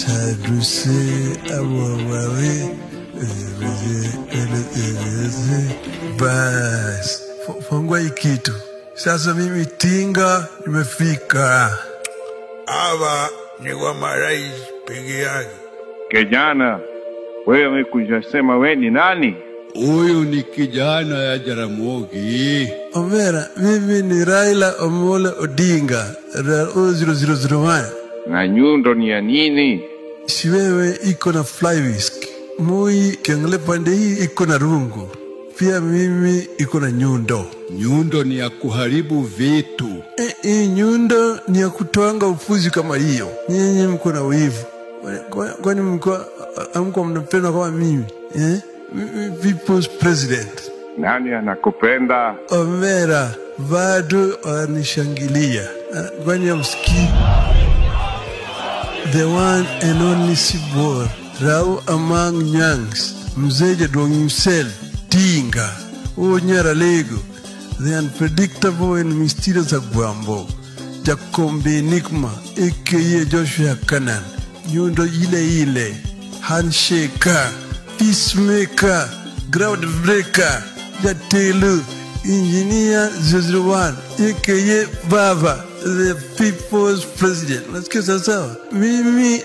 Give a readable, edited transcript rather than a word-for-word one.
Saduse Awawawe. Bas, fungua hii kitu. Sasa mimi Tinga nimefika. Hawa ni wa marais peke yake. Kijana, wewe kujasema we ni nani? Huyu ni kijana ya Jaramogi. Omera, mimi ni Raila Omolo Odinga, RO 0001. Na nyundo ni ya nini? Si wewe iko na fly whisk. Moi kiangalia pande hii iko na rungu. Pia mimi iko na nyundo. Nyundo ni ya kuharibu vitu. Hii nyundo ni ya kutoanga ufuzi kama hiyo. Nyinyi mko na wivu. Kwani mko amko mnapenda kama mimi? Eh? People's President. Nani anakupenda? Omera, bado wanishangilia. Kwani hamsikii? The one and only Sibor, Rao among Nyangs, Mzee Jadwang himself, Tinga, Onyara Lego, the unpredictable and mysterious Agwambo, Jakombe Enigma, aka Joshua Kanan, Nyundo ile ile, Handshaker, Peacemaker, Groundbreaker, Jatelu, Engineer 001, aka Baba, the People's President. Nasikia sawa sawa. Mimi